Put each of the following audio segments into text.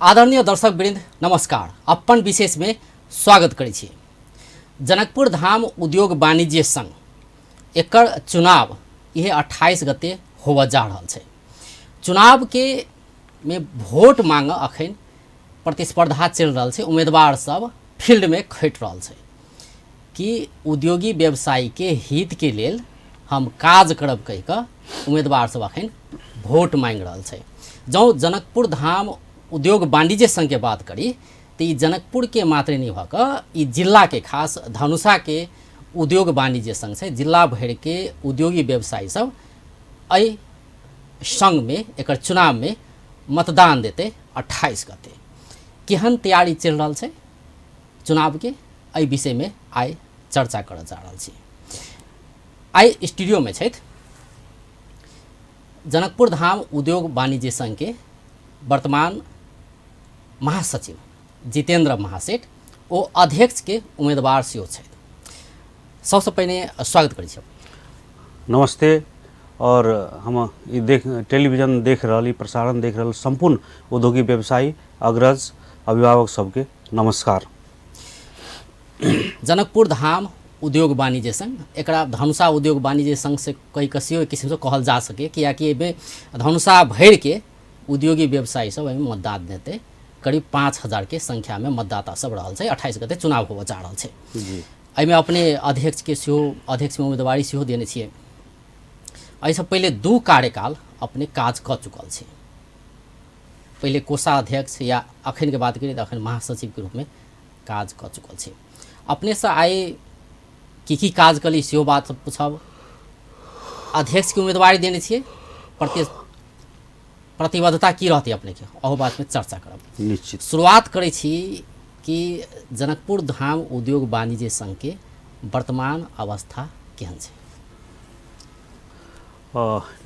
आदरणीय दर्शक वृंद नमस्कार। अपन विशेष में स्वागत करै छी। जनकपुर धाम उद्योग वाणिज्य संघ एकर चुनाव इहे 28 गते होबऽ जा रहल छै। चुनाव के में वोट मांग अखन प्रतिस्पर्धा चलि रहल छै। उम्मीदवार सब फील्ड में खटि रहल छै कि उद्योगी व्यवसायी के हित के लेल हम काज करब कहि कऽ उम्मीदवार सब अखन वोट मांगि रहल छै। जँ जनकपुर धाम उद्योग वाणिज्य संघ के बात करी तऽ ई जनकपुर के मात्रे नहि भऽ कऽ ई जिला के खास धनुषा के उद्योग वाणिज्य संघ छै। जिला भरि के उद्योगी व्यवसायी सब एहि संघ में एकर चुनाव में मतदान देतै 28 गते। केहन तैयारी चलि रहल छै चुनाव के, एहि विषय में आइ चर्चा करऽ जा रहल छी। आइ स्टूडियो में छथि जनकपुर धाम उद्योग वाणिज्य संघ के वर्तमान महासचिव जितेंद्र महासेठ, ओ अध्यक्ष के उम्मीदवार सेहो छथि। सबसँ पहिने स्वागत करै छी। नमस्ते। और हम ई देख टेलीविजन देख रहल, ई प्रसारण देख रहल सम्पूर्ण उद्योगी व्यवसायी अग्रज अभिभावक सबके नमस्कार। जनकपुर धाम उद्योग वाणिज्य संघ, एकरा धनुषा उद्योग वाणिज्य संघ से कहि कऽ सेहो एक किसिमसँ कहल जा सके, कियाकि एहिमे धनुषा भरिके उद्योगी व्यवसायी सब एहिमे मतदान देतै। करीब 5000 के संख्या में मतदाता सब रहल छै। 28 गते चुनाव होबऽ जा रहल छै। एहिमे अपने अध्यक्ष के सेहो अध्यक्ष में उम्मीदवारी सेहो देने छियै। एहिसँ पहिले 2 कार्यकाल अपने काज कऽ चुकल छी। पहिले कोषाध्यक्ष या अखन के बात करी तऽ अखन महासचिव के रूप में काज कऽ चुकल छी। अपनेसँ आइ की की काज कली सेहो बात सब पूछब। अध्यक्ष के उम्मीदवारी देने छियै, प्रतिबद्धता की रहतै अपने के, अहू बात में चर्चा करब। निश्चित। शुरुआत करै छी कि जनकपुर धाम उद्योग वाणिज्य संघ के वर्तमान अवस्था केहन छै?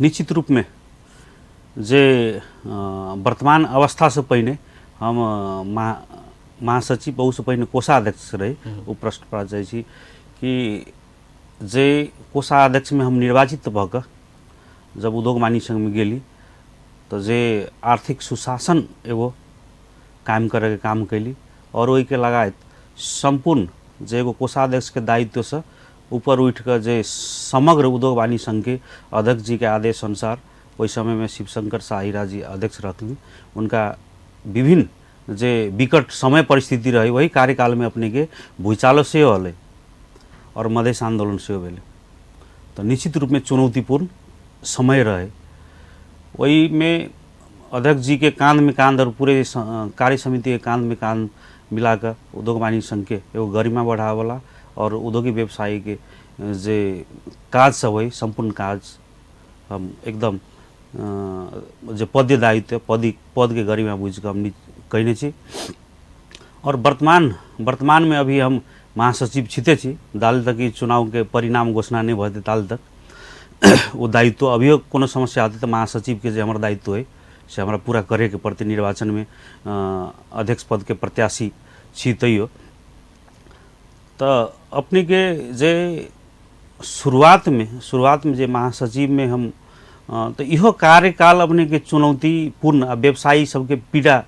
निश्चित रूप में जे वर्तमान अवस्था से पहिने हम महासचिव बहुत पहिने कोषाध्यक्ष रही। ओ प्रश्न पर जाइ छी कि जे कोषाध्यक्ष में हम निर्वाचित भऽ कऽ जब उद्योग वाणिज्य संघ में गेली तऽ जे आर्थिक सुशासन एगो कायम करैके काम कैली और ओहिके लगायत सम्पूर्ण जे एगो कोषाध्यक्षके दायित्वसँ ऊपर उठि कऽ जे समग्र उद्योग वाणिज्य संघके अध्यक्ष जीके आदेश अनुसार ओहि समयमे शिवशंकर शाहीरा जी अध्यक्ष रहथिन, उनका विभिन्न जे विकट समय परिस्थिति रहे वही कार्यकालमे अपनेके भूचालो सेहो अलै और मधेश आन्दोलन सेहो भेलै, तऽ निश्चित रूपमे चुनौतीपूर्ण समय रहे। ओहिमे अध्यक्ष जी के कांध में कांध और पूरे कार्य समिति के कांध में कांध मिला कऽ उद्योग वाणिज्य संघ के एगो गरिमा बढ़ावला और उद्योगी व्यवसायी के जे काज सब है सम्पूर्ण काज हम एकदम जे पद्य दायित्व पद के गरिमा बुझि कऽ हम कयने छी। और वर्तमान में अभी हम महासचिव छिते छी, दाल तक ई चुनाव के परिणाम घोषणा नहीं भऽ ताल तक ओ दायित्व अभियो कोनो समस्या होतै तऽ महासचिव के जे हमर दायित्व है से हमरा पूरा करैके पड़तै। निर्वाचन में अध्यक्ष पद के प्रत्याशी छी तैयो तऽ अपने के जे शुरुआत में जे महासचिव में हम तऽ इहो कार्यकाल अपने के चुनौतीपूर्ण आ व्यवसायी सबके पीड़ा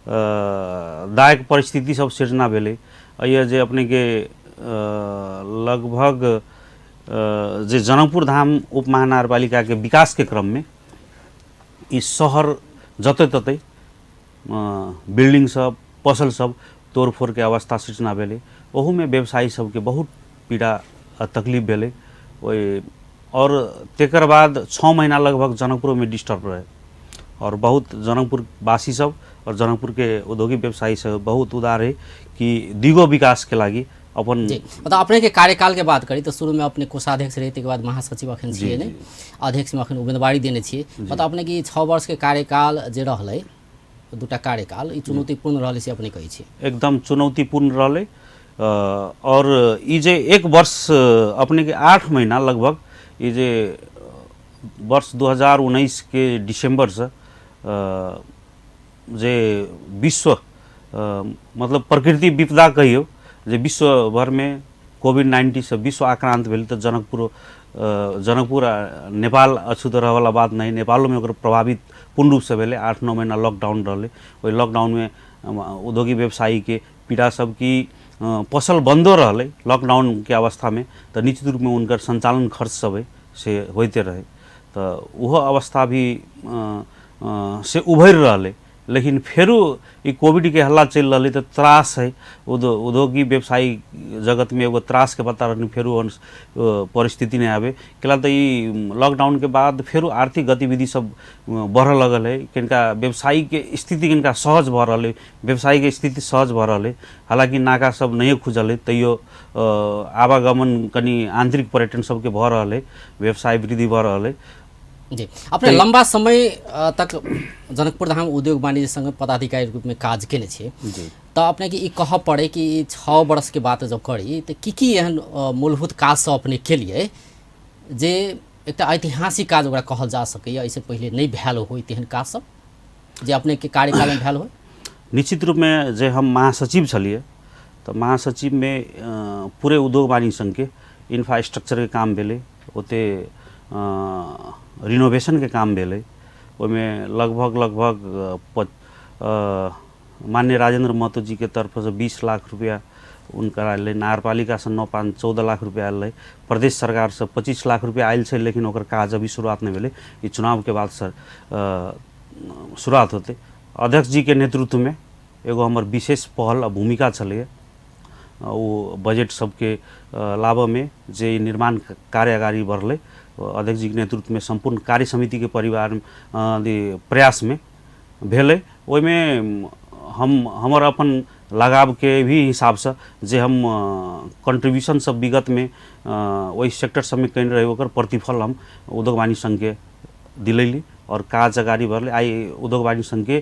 दायक परिस्थिति सब सृजना भेलै। एहि जे अपने के लगभग जे जनकपुर धाम उप महानगरपालिका के विकास के क्रम में ई शहर जतै ततै बिल्डिंग सब पसल सब तोड़फोड़ के अवस्था सृजना भेलै। ओहूमे व्यवसायी सबके बहुत पीड़ा आ तकलीफ भेलै ओहि। और तेकर बाद 6 महीना लगभग जनकपुरमे डिस्टर्ब रहे और बहुत जनकपुरवासी सब और जनकपुर के औद्योगिक व्यवसायी सब बहुत उदार है कि दिगो विकास के लागि अपन जी। मतलब अपने के कार्यकाल के बात करी तो शुरू में अपने कोषाध्यक्ष रहे, तकर बाद महासचिव अखन छियै ने, अध्यक्ष में अखन उम्मीदवारी देने छियै। मतलब अपने के 6 वर्ष के कार्यकाल जे रहलै, 2टा कार्यकाल ई चुनौतीपूर्ण रहलै से अपने कहै छियै? एकदम चुनौतीपूर्ण रहलै। और ई जे 1 वर्ष अपने के 8 महीना लगभग ई जे वर्ष 2019 के दिसंबर से जे विश्व मतलब प्रकृति विपदा कहियौ जे विश्व भरमे कोविड-19 से विश्व आक्रांत भेल तऽ जनकपुर जनकपुर आ नेपाल अछूत रहऽवला बात नहि, नेपालोमे ओकर प्रभावित पूर्ण रूपसँ भेलै। 8-9 महीना लॉकडाउन रहलै, ओहि लॉकडाउनमे उद्योगी व्यवसायीके पीड़ा सब की पसल बन्दो रहलै लॉकडाउनके अवस्थामे, तऽ निश्चित रूपमे हुनकर संचालन खर्च सब है से होइते रहै, तऽ ओहो अवस्था भी से उभरि रहलै। लेकिन फेरो ई कोविडके हल्ला चलि रहलै तऽ त्रास है उद्योगी व्यवसायी जगतमे एगो त्रासके वातावरण फेरो ओहन परिस्थिति नहि आबै, कैला तऽ ई लॉकडाउनके बाद फेरो आर्थिक गतिविधि सब बढ़ऽ लगल है, किनका व्यवसायीके स्थिति किनका सहज भऽ रहल है, व्यवसायीके स्थिति सहज भऽ रहल है। हालाँकि नाका सब नहिए खुजल है तैयो आवागमन कनि आंतरिक पर्यटन सबके भऽ रहल है, व्यवसाय वृद्धि भऽ रहल है। जी, अपने लंबा समय तक जनकपुर धाम उद्योग वाणिज्य संघ पदाधिकारी रूपमे काज केने छियै, तऽ अपने के ई कहऽ पड़े कि 6 वर्ष के बात जब करी तऽ की की एहन मूलभूत काज सब अपने केलियै जे एकटा ऐतिहासिक काज ओकरा कहल जा सकैए, एहिसँ पहिले नहि भेल होय तेहन काज सब जे अपने के कार्यकालमे भेल होय? निश्चित रूपमे जे हम महासचिव छलियै तऽ महासचिवमे पूरे उद्योग वाणिज्य संघके इंफ्रास्ट्रक्चरके काम भेलै, ओते रिनोवेशनके काम भेलै, ओहिमे लगभग लगभग माननीय राजेंद्र महतो जीके तरफसँ 20 लाख रुपया हुनकर आयल रहै, नगरपालिकासँ 9-5-14 लाख रुपया आयल रहै, प्रदेश सरकारसँ 25 लाख रुपया आयल छै, लेकिन ओकर काज अभी शुरुआत नहि भेलै, ई चुनावके बाद सर शुरुआत होतै। अध्यक्ष जीके नेतृत्वमे एगो हमर विशेष पहल आ भूमिका छलैए ओ बजट सबके लाबऽमे, जे निर्माण कार्य अगाडि बढ़लै अध्यक्ष जीके नेतृत्वमे सम्पूर्ण कार्य समितिके परिवार प्रयासमे भेलै। ओहिमे हम हमर अपन लगावके भी हिसाबसँ जे हम कंट्रीब्यूशन सब विगतमे ओहि सेक्टर सबमे कयने रही ओकर प्रतिफल हम उद्योग वाणिज्य संघके दिलैली और काज अगाडि बढ़लै। आइ उद्योग वाणिज्य संघके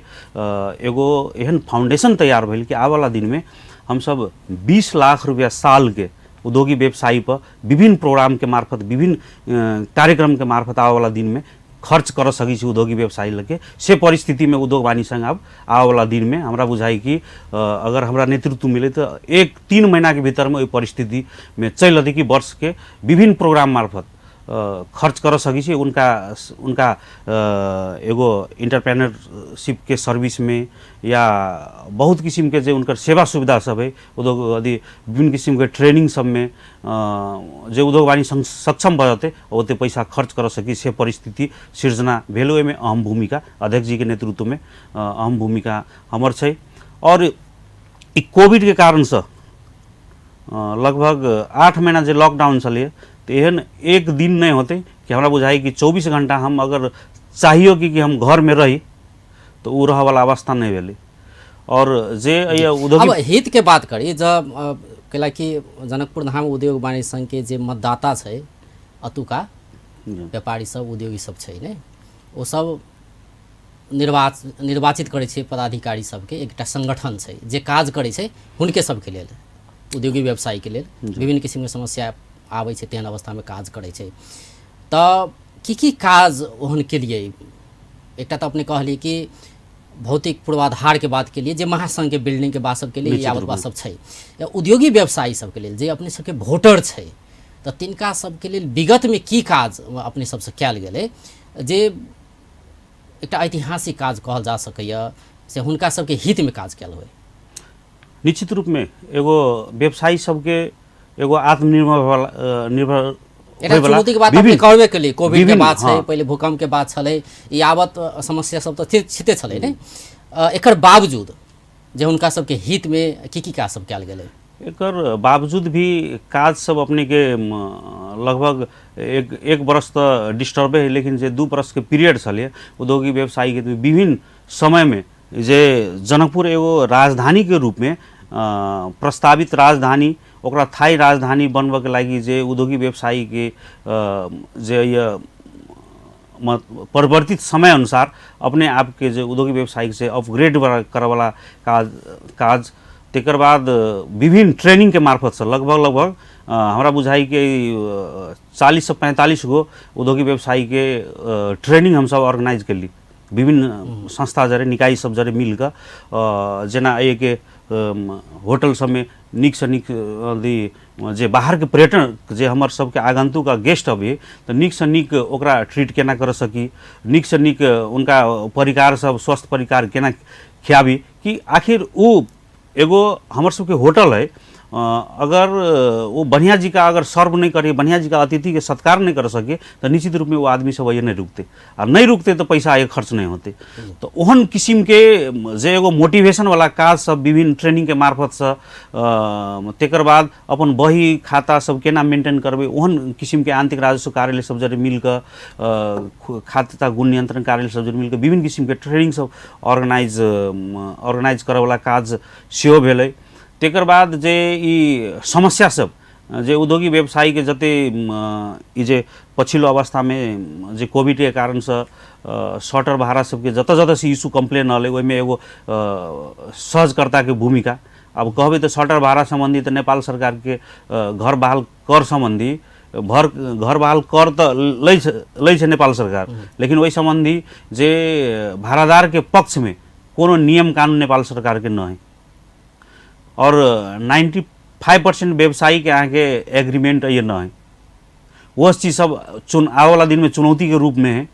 एगो एहन फाउंडेशन तैयार भेल कि आबऽवला दिनमे हमसब 20 लाख रुपया सालके उद्योगी व्यवसायी पर विभिन्न प्रोग्रामके मार्फत विभिन्न कार्यक्रमके मार्फत आबऽवला दिनमे खर्च कर सकै छी उद्योगी व्यवसायी लगे, से परिस्थितिमे उद्योग वाणिज्य संघ आब आबऽवला दिनमे हमरा बुझाइ कि अगर हमरा नेतृत्व मिले तऽ 1-3 महीनाके भीतरमे ओहि परिस्थितिमे चलि अतै कि वर्षके विभिन्न प्रोग्राम मार्फत खर्च कर सकै छी उनका उनका एगो इंटरप्रेन्योरशिपके सर्विसमे या बहुत किसिमके जे उनकर सेवा सुविधा सब है उद्योग आदि विभिन्न किसिमके ट्रेनिंग सबमे जे उद्योग वाणिज्य संघ सक्षम भऽ जेतै ओते पैसा खर्च कर सकी, से परिस्थिति सिर्जना भेल। ओहिमे अहम भूमिका अध्यक्ष जीके नेतृत्वमे अहम भूमिका हमर छै। और ई कोविडके कारणसँ लगभग 8 महीना जे लॉकडाउन छलैए तऽ एहन एक दिन नहि होतै कि हमरा बुझाइ कि 24 घंटा हम अगर चाहियो कि हम घरमे रही तऽ ओ रहऽवला अवस्था नहि भेलै। और जे उद्योग अब हित के बात करी जब कैला कि जनकपुर धाम उद्योग वाणिज्य संघ के जे मतदाता छै अतुका व्यापारी सब उद्योगी सब छै ने, ओ सब निर्वाचित करै छै पदाधिकारी सबके, एकटा संगठन छै जे काज करै छै हुनके सबके लेल, उद्योगी व्यवसायीके लेल विभिन्न किसिमके समस्या आबै छै तेहन अवस्थामे काज करै छै। तऽ की की काज ओहन केलियै? एकटा तऽ अपने कहलियै कि भौतिक पूर्वाधारके बात केलियै जे महासंघके बिल्डिंगके बात सब केलियै, यावत बात सब छै। उद्योगी व्यवसायी सबके लेल जे अपने सबके वोटर छै तऽ तिनका सबके लेल विगतमे की काज अपने सबसँ कयल गेलै जे एकटा ऐतिहासिक काज कहल जा सकैए, से हुनका सबके हितमे काज कयल होय? निश्चित रूपमे एगो व्यवसायी सबके एगो आत्मनिर्भर निर्भर एकटा चुनौतीके बात अपने कहबे केलियै, कोविड के बात छै, पहिले भूकंप के बात छलै, ई आवत समस्या सब तऽ छिते छलै ने, एकर बावजूद जे हुनका सबके हितमे की की काज सब कयल गेलै? एकर बावजूद भी काज सब अपने के लगभग एक बरस तऽ डिस्टर्बे है, लेकिन जे 2 बरस के पीरियड छलै उद्योगी व्यवसायी के विभिन्न समयमे जे जनकपुर एगो राजधानीके रूपमे प्रस्तावित राजधानी ओकरा थाई राजधानी बनबऽके लागि जे उद्योगी व्यवसायीके जे परिवर्तित समय अनुसार अपने आपके जे उद्योगी व्यवसायी से अपग्रेड करऽवला काज, तकर बाद विभिन्न ट्रेनिंगके मार्फतसँ लगभग लगभग हमरा बुझाइ कि 40 से 45 गो उद्योगी व्यवसायीके ट्रेनिंग हमसब ऑर्गेनाइज केली विभिन्न संस्था जरे निकाय सब जरे मिलकर, जेना एहिके होटल सबमे नीकसँ नीक जे बाहरके पर्यटन जे हमर सबके आगंतुक आ गेस्ट अबै तऽ नीकसँ नीक ओकरा ट्रीट केना कर सकी, नीकसँ नीक उनका परिकार सब स्वस्थ परिकार केना खियाबी कि आखिर ओ एगो हमर सबके होटल है, अगर वो बढ़िया जी का अगर सर्व नहीं करे, बढ़िया जी का अतिथि के सत्कार नहीं कर सके तो निश्चित रूप में वो आदमी सब ये नहीं रुकते, आ नहीं रुकते तो पैसा ये खर्च नहीं होते। तो ओहन किस्म के जे एगो मोटिवेशन वाला काज सब विभिन्न ट्रेनिंग के मार्फत से, तेकर बाद अपन बही खाता सब केना मेंटेन करबै, ओहन किस्म के आंतरिक राजस्व कार्यालय सब जरे मिलके, खाता गुण नियंत्रण कार्यालय सब जरे मिलके विभिन्न किस्म के ट्रेनिंग सब ऑर्गेनाइज करऽ वाला काज सेहो भेलै। तेकर बाद जे ई समस्या सब जे उद्योगी व्यवसायी के जते ई जे पछिल्लो अवस्थामे जे कोविड के कारण से शटर भाड़ा सबके जतऽ जतऽ से इशू कंप्लेन अलै ओहिमे एगो सहजकर्ता के भूमिका। अब कहबै तऽ शटर भाड़ा सम्बन्धी तऽ नेपाल सरकार के घर बहाल कर सम्बन्धी घर बहाल कर तऽ लै छै नेपाल सरकार, लेकिन ओहि सम्बन्धी जे भाड़ादार के पक्ष में कोनो नियम कानून नेपाल सरकार के न है और 95% व्यवसायी के अहाँके एग्रीमेंट ये न है। वो चीज सब आबऽवला दिनमे चुनौती के रूप में है।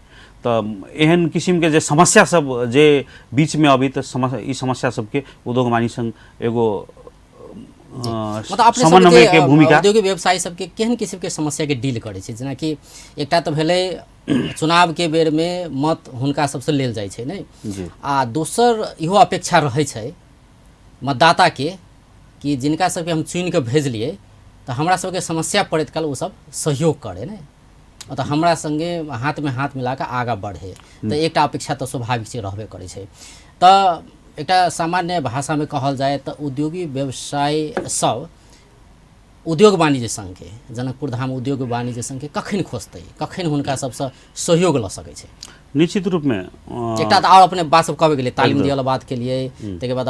तऽ एहन किस्म के जे समस्या सब जे बीच में अभी तऽ ई समस्या सबके उद्योग वाणिज्य संघ एगो मतलब अपने समन्वय के भूमिका। औद्योगिक व्यवसायी सबके केहन किस्म के समस्या के डील करै छै? जेनाकि एकटा तऽ भेलै चुनाव के बेर में मत हुनका सबसँ लेल जाइ छै ने, आ दोसर इहो अपेक्षा रहै छै मतदाता के कि जिनका सबके हम चुनि कऽ भेजलियै तऽ हमरा सबके समस्या पड़ैत काल ओ सब सहयोग करे ने, मतलब हमरा संगे हाथ में हाथ मिला कऽ आगाँ बढ़े, तऽ एकटा अपेक्षा तऽ स्वाभाविक छै रहबे करै छै। तऽ एकटा सामान्य भाषामे कहल जाय तऽ उद्योगी व्यवसाय सब उद्योग वाणिज्य संघके, जनकपुर धाम उद्योग वाणिज्य संघके कखन खोजतै, कखन हुनका सबसँ सहयोग लऽ सकै छै? निश्चित रूपमे एकटा तऽ आओर अपने बात सब कहबे गेलै, तालीम दिअ बात के लिए, ताहिके बाद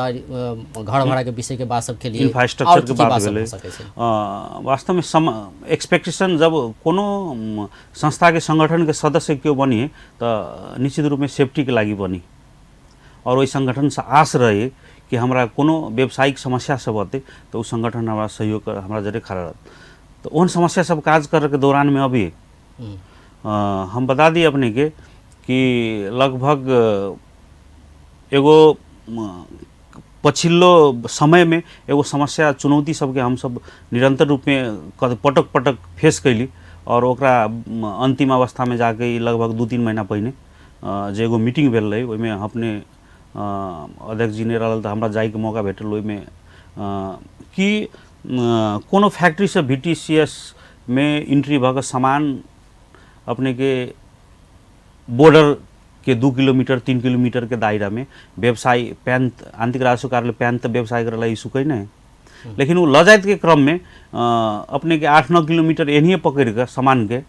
घर भाड़ा के विषय के बात सब के लिए, इंफ्रास्ट्रक्चर के बात भेलै। वास्तवमे एक्सपेक्टेशन जब कोनो संस्था के संगठन के सदस्य केओ बनी तऽ निश्चित रूपमे सेफ्टी के लागि बनी और ओहि संगठनसँ आस रहे कि हमरा कोनो व्यावसायिक समस्या सब अतै तऽ ओ संगठन हमरा सहयोग कर, हमरा जरे खड़ा रहत। तऽ ओहन समस्या सब काज करैके दौरानमे अभी हम बता दी अपने के कि लगभग एगो पछिल्लो समयमे एगो समस्या चुनौती सबके हमसब निरंतर रूपमे पटक पटक फेस कैली और ओकरा अंतिम अवस्थामे जाके लगभग 2-3 महीना पहिने जे एगो मीटिंग भेल रहै ओहिमे अपने अध्यक्ष जी नहि रहल तऽ हमरा जाइके मौका भेटल। ओहिमे कि कोनो फैक्ट्रीसँ VTCS मे एंट्री भऽ कऽ सामान अपनेके बॉर्डर के 2 किलोमीटर 3 किलोमीटर के दायरा में व्यवसाय पैन आंतरिक राजस्व कार्यालय पैन तऽ व्यवसाय करे ला इशू कै नहीं, लेकिन वो लऽ जाइत के क्रम में अपने के 8-9 किलोमीटर एनाहिए पकड़ि कऽ सामान के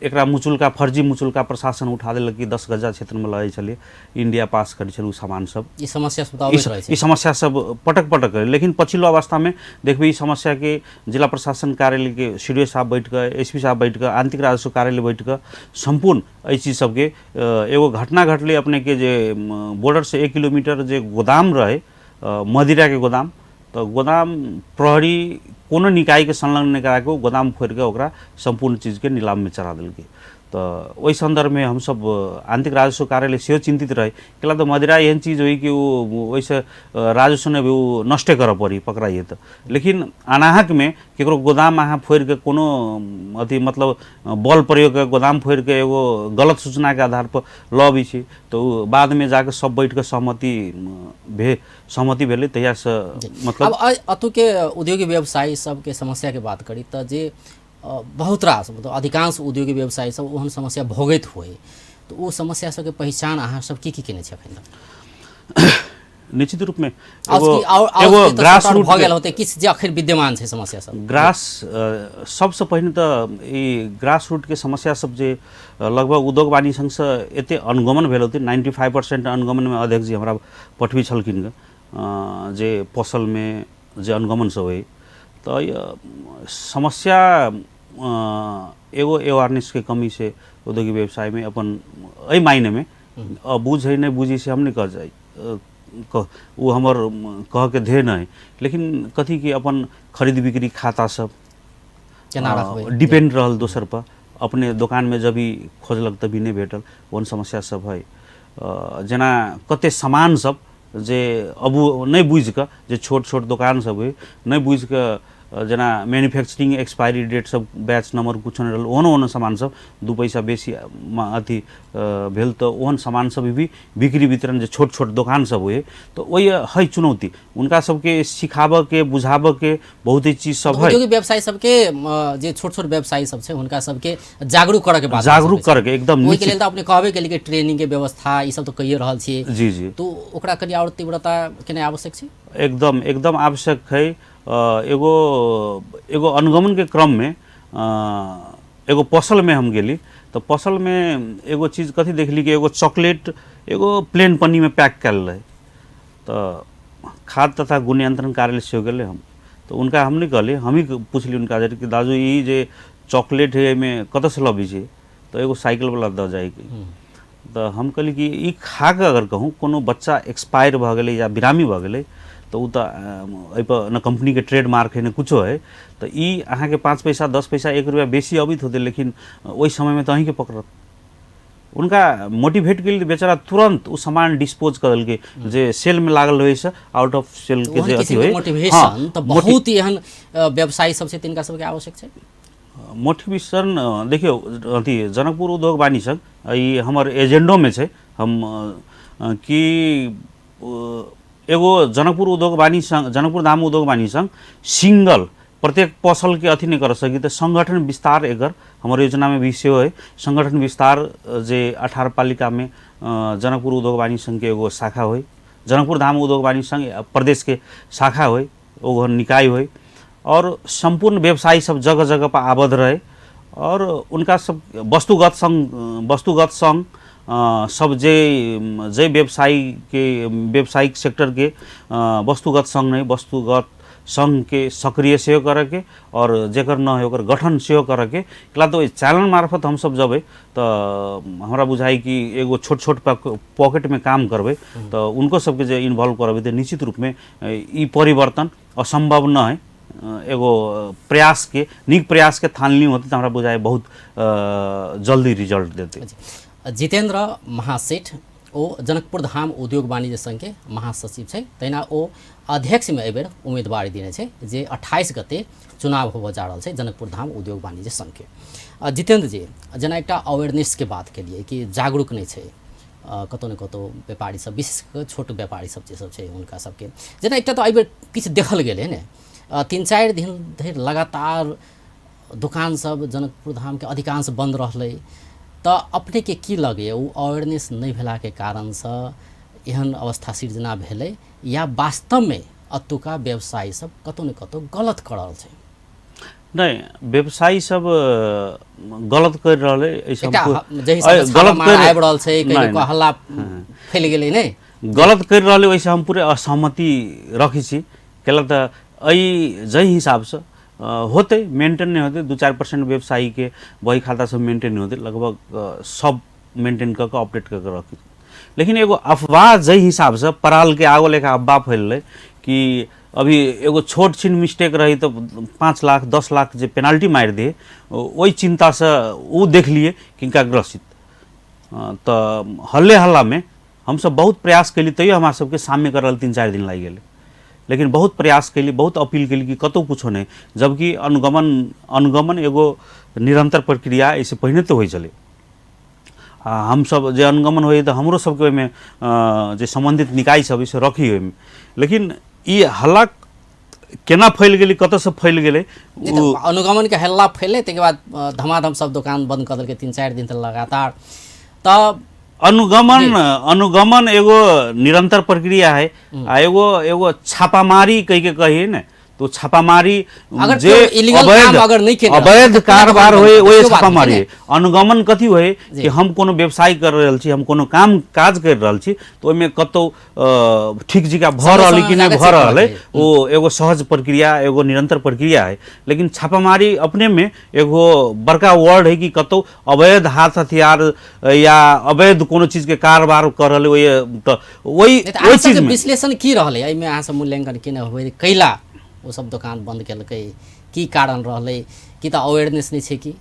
एकरा मुचुलका फर्जी मुचुलका प्रशासन उठा देलक कि 10 गजा क्षेत्रमे लऽ जाइ छलियै, इंडिया पास करै छलै ओ सामान सब। ई समस्या सब तऽ अबैत रहै छै। ई समस्या सब पटक पटक है, लेकिन पछिल्लो अवस्थामे देखबै ई समस्याके जिला प्रशासन कार्यालयके सी डी ओ साहब बैठ कऽ, एस पी साहब बैठ कऽ, आंतरिक राजस्व कार्यालय बैठ कऽ सम्पूर्ण एहि चीज सबके एगो घटना घटलै अपनेके जे बॉर्डरसँ 1 किलोमीटर जे गोदाम रहै मदिराके गोदाम, तऽ गोदाम प्रहरी कोनो निकायके संलग्न नहि करा कऽ गोदाम फोड़ि कऽ ओकरा सम्पूर्ण चीजके नीलाममे चढ़ा देलकै। तऽ ओहि सन्दर्भमे हमसब आंतरिक राजस्व कार्यालय सेहो चिन्तित रहै, कैला तऽ मदिरा एहन चीज होइ कि ओ ओहिसँ राजस्व नहि ओ नष्टे करऽ पड़ी पकड़ाइए तऽ, लेकिन अनाहकमे ककरो गोदाम अहाँ फोड़ि कऽ कोनो अथी मतलब बल प्रयोग कऽ गोदाम फोड़ि कऽ एगो गलत सूचनाके आधार पर लऽ अबै छै तऽ ओ बादमे जाकऽ सब बैठ कऽ सहमति भेलै तहियासँ मतलब। अब अतुके उद्योगी व्यवसायी सबके समस्याके बात करी तऽ जे बहुत रास मतलब अधिकांश उद्योगी व्यवसायी सब ओहन समस्या भोगैत होइ तऽ ओ समस्या सबके पहिचान अहाँ सब की की केने छी अखन तक? निश्चित रूपमे एगो ग्रास रूट भऽ गेल होतै किछु जे अखन विद्यमान छै समस्या सब। ग्रास सबसँ पहिने तऽ ई ग्रास रूटके समस्या सब जे लगभग उद्योग वाणिज्य संघसँ एते अनुगमन भेल होतै 95% अनुगमनमे अध्यक्ष जी हमरा पठबी छलखिन जे पसलमे जे अनुगमन सब होइ तऽ समस्या एगो अवेयरनेसके कमी छै उद्योगी व्यवसायमे अपन एहि मायनेमे बुझै नहि बुझै से हम नहि कह जाइ ओ हमर कहके ध्येय नहि, लेकिन कथी कि अपन खरीद बिक्री खाता सब केना रखबै, डिपेंड रहल दोसर पर, अपने दोकानमे जब भी खोजलक तभी नहि भेटल, ओहन समस्या सब है। जेना कते सामान सब जे अबू नहि बुझिकऽ, जे छोट छोट दोकान सब है नहि बुझिकऽ, जेना मैन्युफैक्चरिंग एक्सपायरी डेट सब बैच नंबर कुछो नहि रहल, ओहन ओहन सामान सब 2 पैसा बेसी अथी भेल तऽ ओहन सामान सब भी बिक्री वितरण जे छोट छोट दोकान सब होइ तऽ ओहि है चुनौती, उनका सबके सिखाबऽके बुझाबऽके बहुत ही चीज सब है। उद्योगी व्यवसायी सबके जे छोट छोट व्यवसायी सब छै हुनका सबके जागरूक करऽके बात, जागरूक करके एकदम ओहिके लेल तऽ अपने कहबे केलियै कि ट्रेनिंग के व्यवस्था ई सब तऽ कहिए रहल छी। जी जी, तो ओकरा कनि आओर तीव्रता केनाइ आवश्यक छै, एकदम एकदम आवश्यक है। एगो एगो अनुगमन के क्रम में एगो पसल में हम गेली तो पसल में एगो चीज कथी देखली कि एगो चॉकलेट एगो प्लेन पन्नी में पैक कयल रहे, तो खाद्य तथा गुण नियंत्रण कार्यालय से गेलै हम, तो उनका हम नहीं कहली, हम ही पूछली उनका कि दाजू ई जे चॉकलेट है एहिमे कतऽसँ लबै छै, तो एगो साइकिलवला दऽ जाइके, तऽ हम कहली कि ई खा कऽ अगर कहूँ कोनो बच्चा एक्सपायर भऽ गेलै या बिरामी भऽ गेलै तऽ ओ तऽ एहिपर ने कम्पनीके ट्रेडमार्क है ने कुछो है, तऽ ई अहाँके 5 पैसा 10 पैसा 1 रुपैआ बेसी अबैत होतै, लेकिन ओहि समयमे तऽ अहीँके पकड़त। उनका मोटिवेट केली बेचारा तुरंत ओ सामान डिस्पोज कर देलकै, जे सेल में लागल रहै से आउट ऑफ सेल के जे अथी होइ। मोटिवेशन तऽ बहुत एहन व्यवसायी सब छै तिनका सबके आवश्यक छै मोटिवेशन। देखियौ अथी जनकपुर उद्योग वाणिज्य संघ ई हमर एजेंडोमे छै, हम कि एगो जनकपुर उद्योग वाणिज्य संघ, जनकपुर धाम उद्योग वाणिज्य संघ सिंगल प्रत्येक पसल के अथी नहीं कर सकी, तो संगठन विस्तार एकर हमर योजना में भी सेहो है। संगठन विस्तार जे 18 पालिका में जनकपुर उद्योग वाणिज्य संघ के एगो शाखा होइ, जनकपुर धाम उद्योग वाणिज्य संघ प्रदेश के शाखा होइ, ओकर निकाय होइ, और सम्पूर्ण व्यवसायी सब जगह जगह पर आबद्ध रहे, और उनका सब वस्तुगत संघ, वस्तुगत संघ सब जे जे व्यवसायी के व्यावसायिक सेक्टर के वस्तुगत संघ नहीं, वस्तुगत संघ के सक्रिय सेहो करके और जेकर न है ओकर गठन सेहो करके एकला तो चैनल मार्फत हम सब जबै तऽ हमरा बुझाइ कि एगो छोट छोट पॉकेट में काम करबै तऽ उनको सबके जे इन्वॉल्व करबै तऽ निश्चित रूपमे ई परिवर्तन असंभव न है। एगो प्रयास के नीक प्रयास के ठानली होते तऽ हमरा बुझाइ बहुत जल्दी रिजल्ट देते। जितेन्द्र महासेठ ओ जनकपुर धाम उद्योग वाणिज्य संघ के महासचिव छै, तहिना ओ अध्यक्षमे एहिबेर उम्मीदवारी देने छै जे 28 गते चुनाव होबऽ जा रहल छै जनकपुर धाम उद्योग वाणिज्य संघ के। जितेन्द्र जी, जेना एकटा अवेयरनेसके बात केलियै कि जागरूक नहि छै कतहु ने कतहु व्यापारी सब, विशेष कऽ छोट व्यापारी सब जे सब छै हुनका सबके, जेना एकटा तऽ एहिबेर किछु देखल गेलै ने 3-4 दिन धरि लगातार दोकान सब जनकपुर धामके अधिकांश बन्द रहलै, तऽ अपनेके की लगैए ओ अवेयरनेस नहि भेलाके कारणसँ एहन अवस्था सिर्जना भेलै या वास्तवमे अतुका व्यवसायी सब कतहु ने कतहु गलत कऽ रहल छै? नहि, व्यवसायी सब गलत कर रहल है, आबि रहल छै हल्ला फैल गेलै, नहि गलत कर रहल है, ओहिसँ हम पूरे असहमति रखै छी। कैला तऽ एहि जाहि हिसाबसँ होतै मेंटेन नहीं होतै, 2-4% व्यवसायी के बही खाता सब मेंटेन नहीं होतै, लगभग सब मेंटेन कऽ के अपडेट कऽ के रखी। लेकिन एगो अफवाह जाहि हिसाबसँ पराल के आगो लेखा अफवाह फैललै कि अभी एगो छोट छिन मिस्टेक रही तऽ 5 लाख 10 लाख जे पेनाल्टी मारि दे, ओहि चिन्तासँ ओ देखलियै किनका ग्रसित। तऽ हल्ले हल्लामे हमसब बहुत प्रयास केली, तैयो हमरा सबके साम्य करल 3-4 दिन लागि गेलै, लेकिन बहुत प्रयास केली, बहुत अपील केली कि कतहु कुछो नहि, जबकि अनुगमन एगो निरंतर प्रक्रिया एहिसँ पहिने तऽ होइ छलै। आ हमसब जे अनुगमन होइ तऽ हमरो सबके ओहिमे जे सम्बन्धित निकाय सब से रखी ओहिमे, लेकिन ई हल्ला केना फैल गेलै, कतऽसँ फैल गेलै अनुगमन के हल्ला फैले, ताहिके बाद धमाधम सब दोकान बंद कऽ देलकै 3-4 दिन तक लगातार। तऽ अनुगमन एगो निरंतर प्रक्रिया है, आ एगो एगो छापामारी कहि के कही ने तो तो छापामारी अगर जे केओ illegal काम अगर नहि केने रहतै, अवैध तऽ केना कारोबार दुकान होय बंद ओहि करतै? सेहो बात छापामारी छै है। अनुगमन कथी होय कि हम कोनो व्यवसाय कर रहल छी, हम कोनो काम काज कर रहल छी, तऽ ओहिमे कतौ ठीक जिका भऽ समय रहल है समय कि नहि लागै भऽ छै रहल है, करऽके। ओ एगो सहज प्रक्रिया, एगो निरंतर प्रक्रिया है। लेकिन छापामारी अपने में एगो बड़का वर्ड है कि कतौ अवैध हाथ हथियार या अवैध कोनो चीज के कारोबार कर रहल है, ओहि तऽ ओहि नहि तऽ ओहि अहाँ चीज सबके में विश्लेषण की रहलै एहिमे? अहाँ सब मूल्यांकन केने होबै, कैला ओ सब दोकान बंद केलकै, की कारण रहलै? की तऽ अवेयरनेस नहि छै की?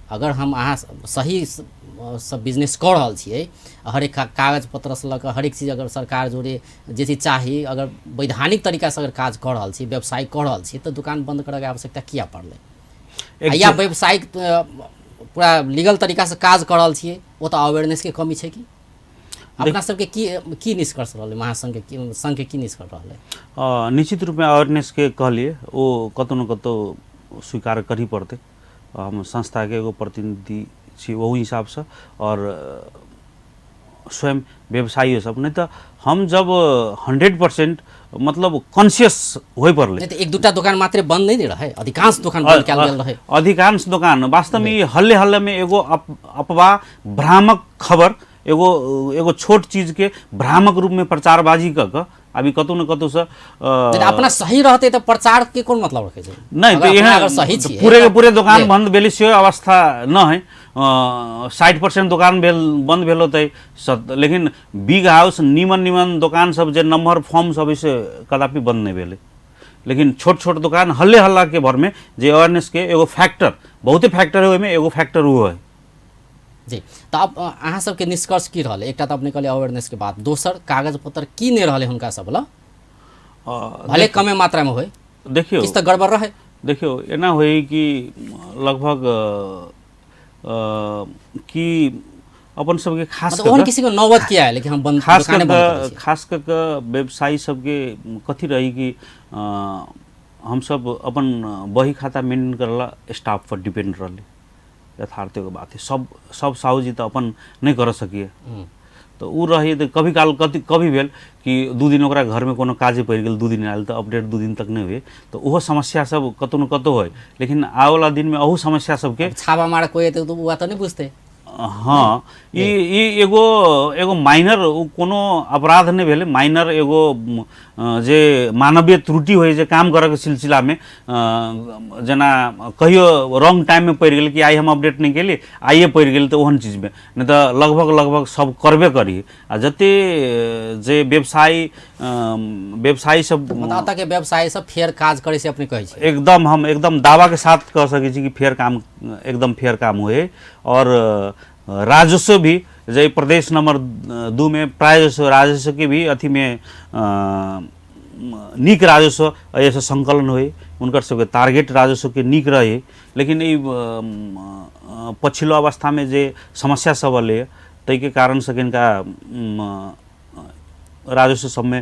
अगर हम अहाँ सही सब बिजनेस कऽ रहल छियै, हरेक कागज पत्रसँ लऽ कऽ हरेक चीज अगर सरकार जोड़े जे चीज चाही, अगर वैधानिक तरीकासँ अगर काज कऽ रहल छी, व्यवसाय कऽ रहल छी, तऽ दुकान बंद करऽके आवश्यकता किया पड़लै? या व्यवसायिक पूरा लीगल तरीकासँ काज कऽ रहल छियै, ओ तऽ अवेयरनेसके कमी छै की? अपना सबके की की निष्कर्ष रहलै? महासंघके की, संघके की निष्कर्ष रहलै? निश्चित रूपमे अवेयरनेसके कहलियै, ओ कतौ ने कतौ स्वीकार करही पड़तै। हम संस्थाके एगो प्रतिनिधि छी ओहू हिसाबसँ, और स्वयं व्यवसायी सब नहि तऽ हम जब 100% मतलब कॉन्शियस होय पड़लै। नहि तऽ एक दूटा दोकान मात्रे बंद नहि रहै, अधिकांश दोकान बंद कयल गेल रहै। अधिकांश दोकान वास्तवमे ई हल्ले हल्लेमे एगो अफवाह, भ्रामक खबर, एगो एगो छोट चीजके भ्रामक रूपमे प्रचारबाजी कऽ कऽ अभी कतौ ने कतौसँ नहि तऽ अपना सही रहतै तऽ प्रचार के कोन मतलब रखै छै? नहि अगर तऽ अपना एहन अगर सही छियै पूरे के तऽ पूरे दोकान बंद भेलै से अवस्था न है। 60% दोकान भेल बंद भेल होतै, लेकिन बिग हाउस नीमन नीमन दोकान सब जे नम्हर फॉर्म सब है से कदापि बंद नहि भेलै। लेकिन छोट छोट दोकान हल्ले हल्ला के भरमे जे अवेयरनेस के एगो फैक्टर, बहुते फैक्टर है ओहिमे एगो फैक्टर वो है। जी, तऽ अब अहाँ सबके निष्कर्ष की रहलै? एकटा तऽ अपने कहलियै अवेयरनेस के बात, दोसर कागज पत्र की नहि रहलै हुनका सब लग, भले कमे मात्रा में होय, देखियौ किछु तऽ गड़बड़ रहै। देखियौ एना होय कि लगभग कि अपन सबके खास मतलब ओहन किसी के नौबत किया है, लेकिन हम बंद खास दुकाने बंद कऽ दै कऽ छियै। खास कऽ कऽ व्यवसायी सबके कथी रही कि हमसब अपन बही खाता मेंटेन करला स्टाफ पर डिपेंड रहली। यथार्थ एगो बात है, सब सब साहू जी तऽ अपन नहि कर सकिए, तऽ ओ रही तऽ कभी काल कथी कभी भेल कि 2 दिन ओकरा घरमे कोनो काजे पड़ि गेल, 2 दिन आयल तऽ अपडेट 2 दिन तक नहि हुए, तऽ ओहो समस्या सब कतौ ने कतौ होइ। लेकिन आबऽवला दिनमे अहू समस्या सबके छापा मार कोइ एतै तऽ ओ तऽ नहि बुझतै। हाँ, ई ई एगो एगो माइनर, ओ कोनो अपराध नहि भेलै, माइनर एगो जे मानवीय त्रुटि होइ जे काम करऽके सिलसिलामे, जेना कहियो रॉन्ग टाइममे पड़ि गेल कि आइ हम अपडेट नहि केली, आइए पड़ि गेल, तऽ ओहन चीजमे नहि तऽ लगभग लगभग सब करबे करी। आ जते जे व्यवसायी व्यवसायी सब मतलब एतऽ के व्यवसायी सब फेर काज करै से अपने कहै छै? एकदम, हम एकदम दावाके साथ कह सकै छी कि फेर काम, एकदम फेर काम हुए। और राजस्व भी जे प्रदेश नंबर 2 में प्राय राजस्व के भी अथी में नीक राजस्व एहिसँ संकलन होइ, हुनकर सबके टारगेट राजस्व के नीक रहे। लेकिन ई पछिलो अवस्थामे जे समस्या सब अलै ताहिके कारणसँ कनिका राजस्व सबमे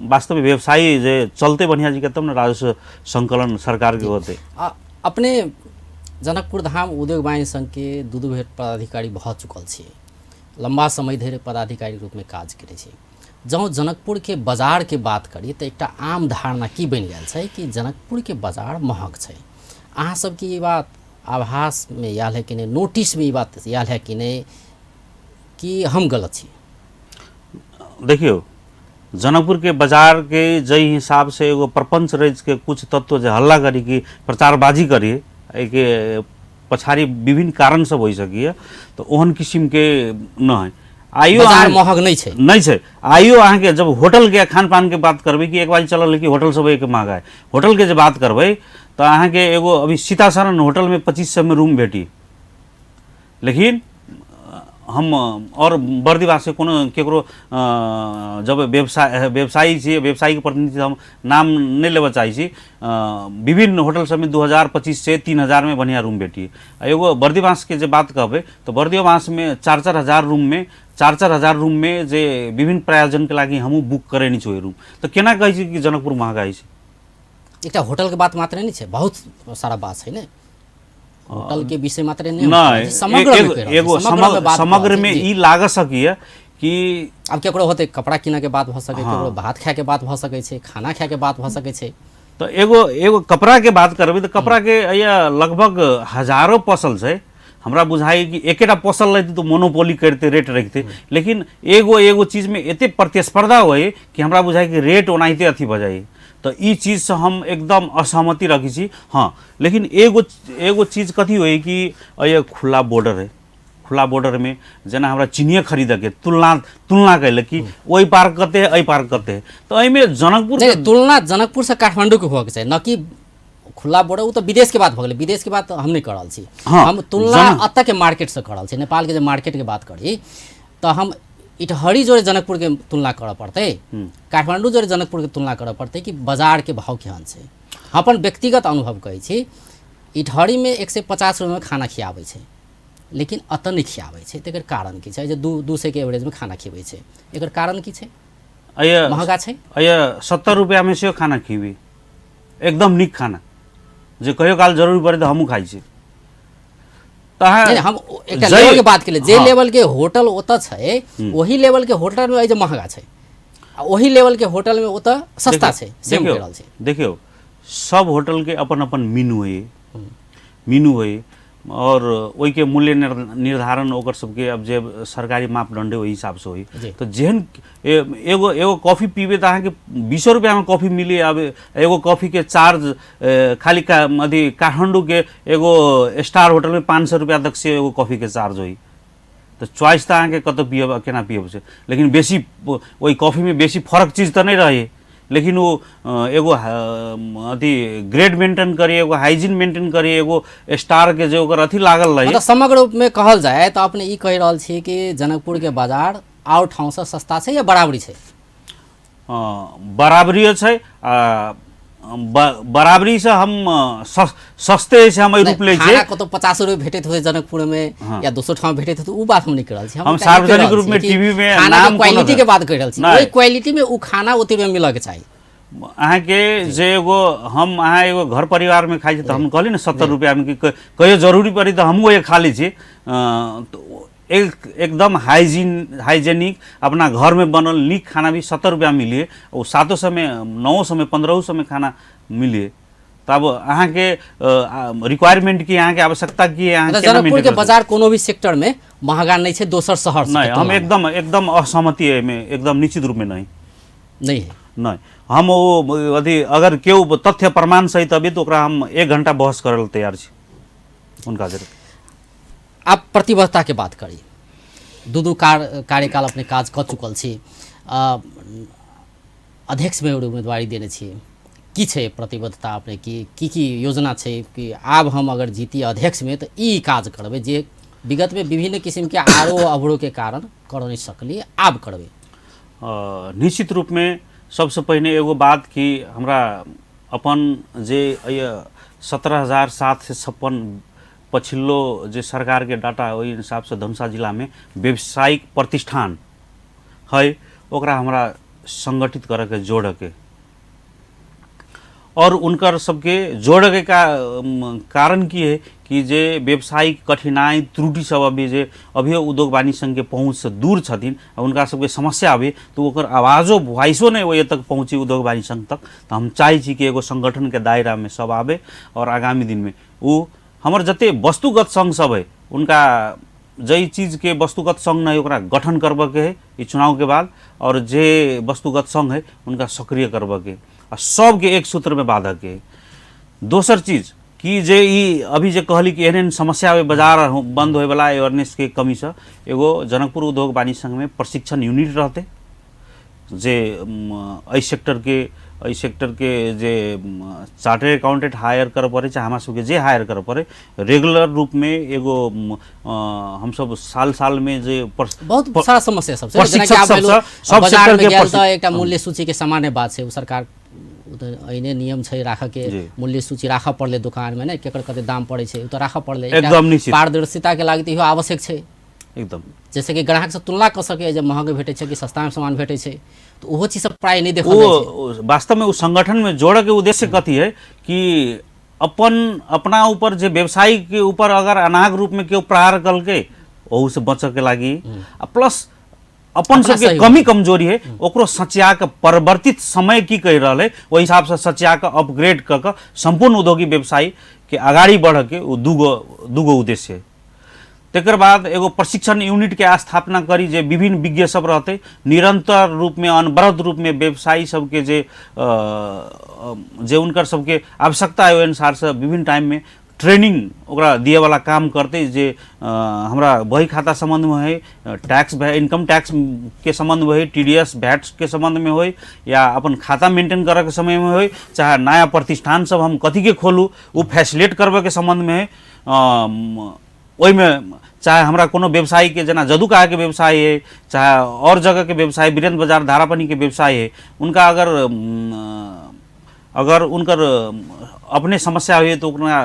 वास्तवमे व्यवसायी जे चलते बढ़िया जी के तब ने राजस्व संकलन सरकार के होते। अपने जनकपुर धाम उद्योग वाणिज्य संघ के 2 बेर पदाधिकारी भऽ चुकल छी, लम्बा समय धरि पदाधिकारी रूपमे काज करै छी। जँ जनकपुर के बाजार के बात करी तऽ एकटा आम धारणा की बनि गेल छै कि जनकपुर के बाजार महग छै। अहाँ सबके ई बात आभासमे आयल है कि नहि, नोटिसमे ई बात आयल है कि नहि, कि हम गलत छी? देखियौ, जनकपुर के बाजार के जै हिसाब से एगो प्रपंच रच के कुछ तत्व जे हल्ला करी कि प्रचारबाजी करी, एहिके पछाड़ी विभिन्न कारण सब हो सकिए, तऽ ओहन किसिम के न है। आइयो बाजार महग नहि छै, नहि छै। आइयो अहाँके जब होटल के खान पान के बात करबै कि एक बार चलल कि होटल सब एक महगा है, होटल के जे बात करबै तऽ अहाँके एगो अभी सीताशरण होटल में 2500 में रूम भेटी, लेकिन हम और बर्दिवास से कोनो केकरो जब व्यवसायी छी, व्यवसायी के प्रतिनिधि हम नाम नहीं लेबऽ चाहै छी, विभिन्न होटल सबमे 2000, 2500, 3000 में बढ़िया रूम भेटी। आ एगो बर्दिवास के जे बात कहबै तऽ बर्दिवास में 4-4 हजार रूम में, 4-4 हजार रूम में जे विभिन्न प्रायोजन के लागि हमहूँ बुक करेने छी ओहि रूम, तऽ केना कहै छी कि जनकपुर महगाई छै? एकटा होटल के बात मात्र नहि छै, बहुत सारा बात छै ने, होटल के विषय मात्र नहि, नहि, समग्र में कहि रहल छी, एगो समग्र में बात समग्र कहि रहल में छी। ई लाग सकिए कि आब केकरो होतै कपड़ा किनऽ के बात भऽ सकै, हाँ। केकरो भात खाय के बात भऽ सकै छै, खाना खाय के बात भऽ सकै छै। तऽ एगो एगो कपड़ाके बात करबै तऽ कपड़ाके या लगभग हजारो पसल छै। हमरा बुझाइ कि एकेटा पसल रहतै तऽ मोनोपोली करिते रेट रखिते, लेकिन एगो एगो चीजमे एते प्रतिस्पर्धा होइ कि हमरा बुझाइ कि रेट ओनाहिते अथी भऽ जाइ। तऽ ई चीजसँ हम एकदम असहमति रखै छी। हँ, लेकिन एगो एगो चीज कथी होइ कि एहि खुला बॉर्डर है, खुला बॉर्डरमे जेना हमरा चीनिए खरीदके तुलना तुलना कयलक कि ओहि पार कते है एहि पार कते है, तऽ एहिमे जनकपुर नहि, तुलना जनकपुर से काठमांडू के होके चाही, न कि खुला बॉर्डर। ओ तऽ विदेश के बात भऽ गेलै, विदेश के बात हम नहि कऽ रहल छी। हँ, हम तुलना एतऽ के मार्केट से कऽ रहल छी। नेपाल के जे मार्केट के बात करी तऽ हम इटहरी जोड़े जनकपुर के तुलना करऽ पड़तै, काठमांडू जोड़े जनकपुर के तुलना करऽ पड़तै कि बाजार के भाव केहन छै। हम अपन व्यक्तिगत अनुभव कहै छी, इटहरीमे 150 रुपैआमे खाना खियाबै छै, लेकिन एतऽ नहि खियाबै छै। तकर कारण की छै? जे 200 के एवरेजमे खाना खिबै छै, एकर कारण की छै? एहि महगा छै। एहि 70 रुपैआमे सेहो खाना खिबी, एकदम नीक खाना, जे कहियो काल जरूरी पड़े तऽ हमहूँ खाइ छी। तऽ अहाँ नहि, हम एकटा जै- लेवल के बात केलियै, जे हँ। लेवल के होटल ओतऽ छै ओही लेवल के होटल में जे महगा छै आ ओही लेवल के होटल में ओतऽ सस्ता छै, सेम देखियौ कहि रहल छै। देखियौ, सब होटलके अपन अपन मेनू होइ, मेनू होइ, और ओहिके मूल्य निर्धारण ओकर सबके अब जे सरकारी मापदंड है ओहि हिसाबसँ होइ। जी। तऽ जेहन एगो एगो कॉफी पीबै तऽ अहाँके 20 रुपैआमे कॉफी मिली। अब एगो कॉफीके चार्ज खाली अथी काठमाण्डूके एगो स्टार होटलमे 500 रुपैआ तक से एगो कॉफीके चार्ज होइ। तऽ चॉइस तऽ अहाँके कतऽ पियब आ केना पियब छै, लेकिन बेसी ओहि कॉफीमे बेसी फरक चीज तऽ नहि रहै, लेकिन ओ एगो अथी ग्रेड मेंटेन करी, एगो हाइजीन मेंटेन करी, एगो स्टार के जे ओकर अथी लागल रही। मतलब समग्र रूप में कहल जाय तऽ अपने ई कहि रहल छी कि जनकपुर के बाजार आओर ठाउँ से सस्ता छै या बराबरी छै? बराबरियो छै आ बराबरीसँ हम सस्ते छै, हम एहि रूप लै खाना छियै। कतौ 50 रुपए भेटैत होतै जनकपुर में या दोसर ठाम भेटैत होतै, उ बात हम नहि कहि रहल छी। हम एकटा ई कहि सार्वजनिक रहल रूप में छी कि टीवी में खाना के नाम कोनो क्वालिटी के बात कहि रहल छी, नहि। ओहि क्वालिटी में उ खाना ओते में मिलऽ के चाही। अहाँके जे एगो हम अहाँ एगो घर परिवारमे खाइ छी तऽ हम कहली ने 70 रुपैआमे कि कहियो जरूरी पड़ी तऽ हमहूँ एक खा लै छी। तऽ एकदम हाइजेनिक अपना घरमे बनल नीक खाना भी 70 रुपैआ मिलिए, ओ 700 में 900 में 1500 में खाना मिलिए। तब अहाँके रिक्वायरमेंट की, अहाँके आवश्यकता की है, अहाँ मतलब केना जनकपुर के मेंटेन करबै? बाजार कोनो भी सेक्टर में महगा नहीं छै दोसर शहर से नहि, के हम तुलना में। एकदम एकदम असहमति है एहिमे, एकदम निश्चित रूपमे नहि। नहीं है। नहि, हम ओ अथी अगर केओ तथ्य प्रमाण सहित अभी तऽ ओकरा हम 1 घंटा बहस करै लए तैयार छी हुनका जरे। आप प्रतिबद्धता के बात करी, दू दू कार्यकाल अपने काज कऽ चुकल छी, अध्यक्ष में उम्मीदवारी देने छी, की छै प्रतिबद्धता अपने की की की योजना छै कि आब हम अगर जीती अध्यक्ष में तऽ ई काज करबै जे विगत में विभिन्न किसिम के आरोह अवरोह के कारण कर नहीं सकली, आब करबै? निश्चित रूपमे सबसँ पहिने एगो बात कि हमरा अपन जे 17,756 पछिल्लो जे सरकारके डाटा ओहि हिसाबसँ धनुषा जिलामे व्यावसायिक प्रतिष्ठान है, ओकरा हमरा संगठित करऽके जोड़ऽके और उनकर सबके जोड़के का कारण की है कि जे व्यावसायिक कठिनाई त्रुटि सब अभी जे अभियो उद्योग वाणिज्य संघ के पहुँच से दूर छथिन आ उनका सबके समस्या अभी तो ओकर आवाजो वॉइसो नहीं ओहि तक पहुँची उद्योग वाणिज्य संघ तक। तो हम चाहै छी कि एगो संगठन के दायरा में सब आबे और आगामी दिन में उ हमर जते वस्तुगत संघ सब है उनका जै चीज के वस्तुगत संघ नहीं ओकरा गठन करबके है ई चुनाव के बाद, और जे वस्तुगत संघ है उनका सक्रिय करबके आ सबके एक सूत्र में बांधके है। दोसर चीज कि जे ई अभी जे कहली कि एहन एहन समस्या होय बाजार बंद होयवला अवेयरनेस के कमी से एगो जनकपुर उद्योग वाणिज्य संघ में प्रशिक्षण यूनिट रहते जे एहि सेक्टर के जे चार्टर्ड अकाउंटेंट हायर करऽ पड़े चाहे हमरा सबके जे हायर करऽ पड़े रेगुलर रूप में एगो हमसब साल साल में जे बहुत सारा समस्या सब छै, प्रशिक्षक जेनाकि आब सबसँ भेलो, सब बाजार सेक्टर में के गेल तऽ एकटा मूल्य सूची के सामान्य बात छै, ओ सरकार ओ तऽ एहने नियम छै राखऽ के, जी। मूल्य सूची राखऽ पड़लै दोकान में ने, केकर कते दाम पड़ै छै ओ तऽ राखऽ पड़लै, एकटा एकदम निश्चित। पारदर्शिता के लागि तऽ इहो आवश्यक छै। एकदम। जैसे कि ग्राहक से तुलना कऽ सकै जे महग भेटै छै कि सस्ता में सामान भेटै छै, तऽ ओहो चीज सब प्राय नहि देखल जाइ छै। ओ वास्तव में ओ संगठन में जोड़ऽ के उद्देश्य कथी है कि अपन अपना ऊपर जे व्यवसायी के ऊपर अगर अनाग रूप में केओ प्रहार कलकै ओहू से बचऽ के लागि आ प्लस अपन अपना सबके सहयोग। कमी कमजोरी है ओकरो सचिया के परिवर्तित समय की कहि रहल है ओहि हिसाब से सचिया के अपग्रेड कऽ के सम्पूर्ण उद्योगी व्यवसायी के अगाडि बढ़ के ओ दूगो दूगो उद्देश्य है। तकर बाद एगो प्रशिक्षण यूनिट के स्थापना करी जे विभिन्न विज्ञ सब रहते निरंतर रूप में अनवरत रूप में व्यवसायी सबके जे जे उनकर सबके आवश्यकता है ओहि अनुसार से विभिन्न टाइम में ट्रेनिंग ओकरा दिए वाला काम करते जे हमरा बही खाता संबंध में है, टैक्स इनकम टैक्स के संबंध में है, टीडीएस वैट के संबंध में हो, या अपन खाता मेंटेन करे के समय में हो, चाहे नया प्रतिष्ठान सब हम कथी के खोलू वो फैसिलिटेट करबे के संबंध में है। ओहिमे चाहे हमरा कोनो व्यवसायी के जेना जदुकाहा के व्यवसाय है, चाहे और जगह के व्यवसाय वीरेंद्र बाजार धारापनी के व्यवसाय है, उनका अगर अगर उनकर अपने समस्या हुई तो ओकरा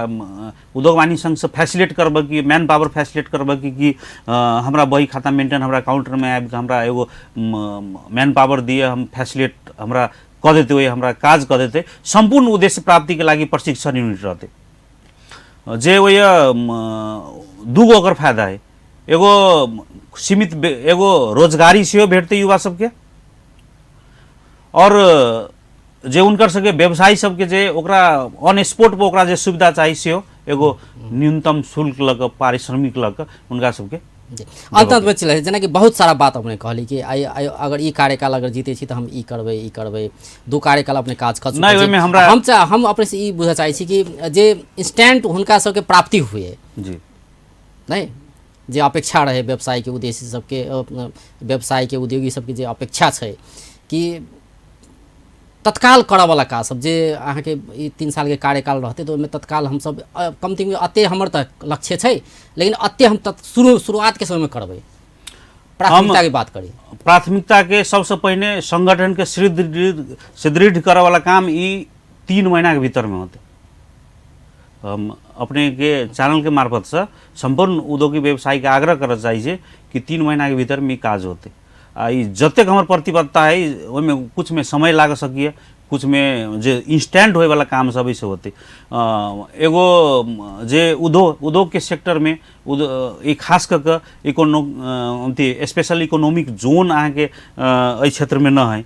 उद्योग वाणिज्य संघ से फैसिलिटेट करबै कि मैन पावर फैसिलिटेट करबै कि हमरा बही खाता मेंटेन हमरा काउंटर में आबि के हमरा एगो मैन पावर दिए हम फैसिलिटेट हमरा कऽ देते, ओहि हमरा काज कऽ देते। सम्पूर्ण उद्देश्य प्राप्ति के लागि प्रशिक्षण यूनिट रहते जे ओहि दूगो ओकर फायदा है, एगो सीमित एगो रोजगारी सेहो भेटतै युवा सबके, और जे उनकर सबके व्यवसायी सबके जे ओकरा ऑन स्पॉट पर ओकरा जे सुविधा चाही सेहो एगो न्यूनतम शुल्क लऽ कऽ पारिश्रमिक लऽ कऽ हुनका सबके जी। अंत अंत में चलै जेनाकि बहुत सारा बात अपने कहली कि आइ आइ अगर ई कार्यकाल अगर जीते छी तऽ हम ई करबै ई करबै, दू कार्यकाल अपने काज कऽ चुकल नहि, छी। ओहिमे हमरा हम अपने से ई बुझऽ चाहै छी कि जे इंस्टेंट हुनका सबके प्राप्ति हुए जी नहि जे अपेक्षा रहे व्यवसाय के उद्देश्य सबके, व्यवसाय के उद्योगी सबके जे अपेक्षा छै कि तत्काल करऽवला काज सब जे अहाँके ई 3 साल के कार्यकाल रहतै तऽ ओहिमे तत्काल हमसब कमती में अते हमर तऽ लक्ष्य छै लेकिन अते हम शुरुआत के समय में करबै। प्राथमिकता के बात करी। प्राथमिकता के सबसे पहिने संगठन के सुदृढ़ करऽवला काम ई 3 महीना के भीतर में होतै। हम अपने के चैनल के मार्फत से सम्पूर्ण उद्योगी व्यवसायी के आग्रह करऽ चाहै छी कि 3 महीना के भीतर में ई काज होतै। आ ई जतेक हमर प्रतिबद्धता है ओहिमे कुछ में समय लाग सकिए, कुछ में जे इंस्टेंट होए वाला काम सब से होतै। एगो जे उद्योग के सेक्टर में ई खास कऽ के अथी स्पेशल इकोनॉमिक जोन अहाँके एहि क्षेत्र में न है,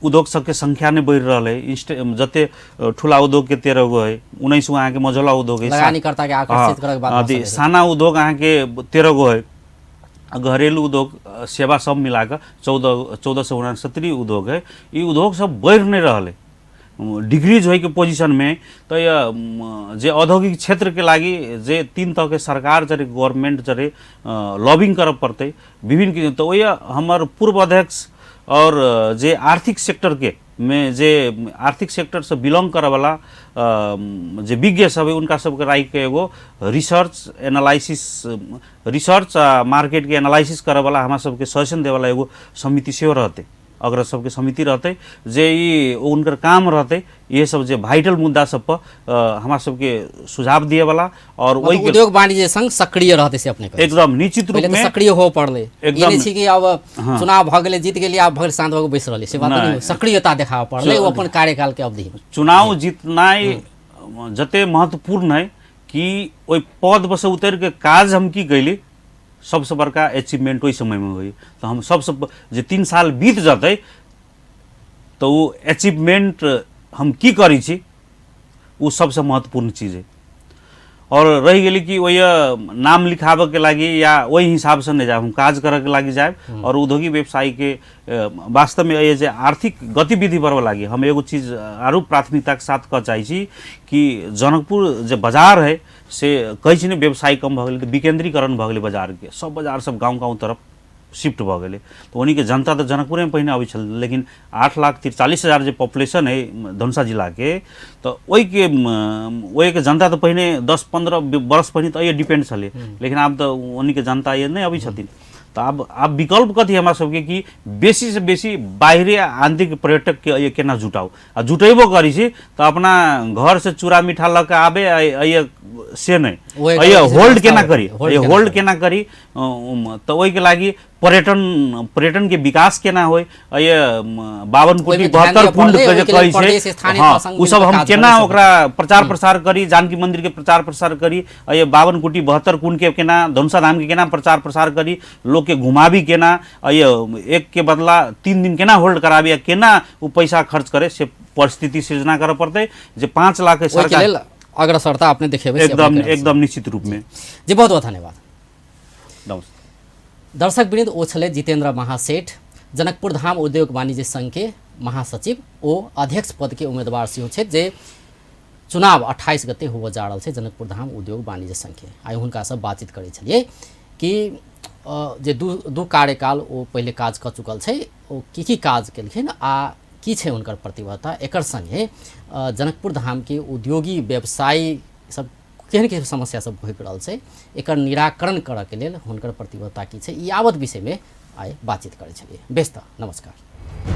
उद्योग सबके संख्या नहीं बढ़ि रहल है। जते ठुला उद्योग के 13 गो है, 19 गो अहाँके मझोला उद्योग है, लगानीकर्ता के आकर्षित करक बात अथी भऽ सकै है। साना उद्योग अहाँके 13 गो है, घरेलू उद्योग सेवा सब मिला कऽ 1469 उद्योग है। ई उद्योग सब बढ़ि नहीं रहल है, डिग्रीज होइके पोजिशन में। तऽ जे औद्योगिक क्षेत्र के लागि जे 3 तरह के सरकार जरे गवर्नमेंट जरे लॉबिंग करऽ पड़तै विभिन्न किसिम। तऽ ओहि हमर पूर्व अध्यक्ष और जे आर्थिक सेक्टर के में जे आर्थिक सेक्टर से बिलोंग करऽ वाला जे विज्ञ सब है उनका सबके राखि के एगो रिसर्च एनालिसिस, रिसर्च आ मार्केट के एनालिसिस करऽ वाला हमरा सबके सजेशन देवला एगो समिति सेहो रहतै, अग्रज सबके समिति रहतै जे ई उनकर काम रहतै। ये सब जे वाइटल मुद्दा सब पर हमरा सबके सुझाव दिए वाला और मतलब ओहि के उद्योग वाणिज्य संघ सक्रिय रहतै से अपने कहै छी। एकदम निश्चित रूप पहिले तऽ में सक्रिय होबऽ पड़लै। ई एकदम नहि छै कि अब चुनाव भऽ गेलै, जीत गेलियै, आब भऽ गेलै, शान्त भऽ कऽ बैस रहलै, से बात नहि। नहि। सक्रियता देखाबऽ पड़लै ओ अपन कार्यकाल के अवधि में। चुनाव जीतनाइ जते महत्वपूर्ण है कि ओहि पद पर से उतरि के काज हम की कैली सबसे बड़का अचीवमेंट ओहि समय में होई। तऽ हम सबसे जे 3 साल बीत जतै तऽ ओ अचीवमेंट हम की करै छी ओ सबसे महत्वपूर्ण चीज है। और रहि गेली कि ओहि नाम लिखाबऽ के लागि या ओहि हिसाब से नहीं जायब, हम काज करऽ के लागि जायब। और उद्योगी व्यवसायी के वास्तव में ये जे आर्थिक गतिविधि बढ़बऽ लागि हम एगो चीज आरो प्राथमिकता के साथ कह चाहै छी कि जनकपुर जे बाजार है से कहै छी ने व्यवसाय कम भऽ गेलै तऽ विकेंद्रीकरण भऽ गेलै बाजार के, सब बाजार सब गाँव गाँव तरफ शिफ्ट भऽ गेलै। तऽ ओनी के जनता तऽ जनकपुरेमे पहिने अबै छल, लेकिन 8,43,000 जे पॉपुलेशन है धनुषा जिलाके, तऽ ओहिके जनता तऽ पहिने 10-15 वर्ष पहिने तऽ एहि डिपेंड छलै, लेकिन आब तऽ ओनी के जनता ये नहि अबै छथिन। तऽ आब विकल्प कथी हमरा सबके कि बेसी से बेसी बाहरी आ आंतरिक पर्यटक के एहि केना जुटाउ, आ जुटेबो करै छी तऽ अपना घर से चूड़ा मीठा लऽ के आबे एहि से नहि, ओहि एहि के होल्ड केना व्यवस्था करी, होल्ड एहि केना होल्ड करी। केना करी, तऽ ओहिके लागि पर्यटन पर्यटन के विकास केना होय, एहि 52 कोटि ओहिमे ध्यान 72 दिअ कुंड पड़लै, के जे ओहिके लेल कहै प्रदेश, छै, स्थानीय हँ, संग ओ सब मिलके हम काज केना करै छै। ओकरा प्रचार प्रसार करी, जानकी मंदिर के प्रचार प्रसार करी, एहि 52 कोटि 72 कुंड के केना, धनुषा धाम के केना प्रचार प्रसार करी, लोक के घुमाबी केना, एहि एक के बदला 3 दिन केना होल्ड कराबी आ केना ओ पैसा खर्च करे, से परिस्थिति सृजना करऽ पड़तै जे 5 लाख ओहिके सरकार लेल अग्रसरता अपने देखेबै से एकदम अपने करै छी। एकदम निश्चित रूप में। जी, बहुत बहुत धन्यवाद। नमस्ते। दर्शक वृंद, ओ छलै जितेंद्र महासेठ, जनकपुर धाम उद्योग वाणिज्य संघ के महासचिव, ओ अध्यक्ष पद के उम्मीदवार सेहो छथि, जे चुनाव 28 गते होबऽ जा रहल छै जनकपुर धाम उद्योग वाणिज्य संघ के। आइ हुनकासँ बातचीत करै छलियै कि जे दू कार्यकाल ओ पहिले काज कऽ चुकल छै, ओ की की काज केलखिन आ की छै हुनकर प्रतिबद्धता। एकर संगे जनकपुर धाम के उद्योगी व्यवसायी सब केहन केहन समस्या सब भोगि रहल छै, एकर निराकरण करऽके लेल हुनकर प्रतिबद्धता की छै, ई यावत विषयमे आइ बातचीत करै छलियै। बेस तऽ नमस्कार।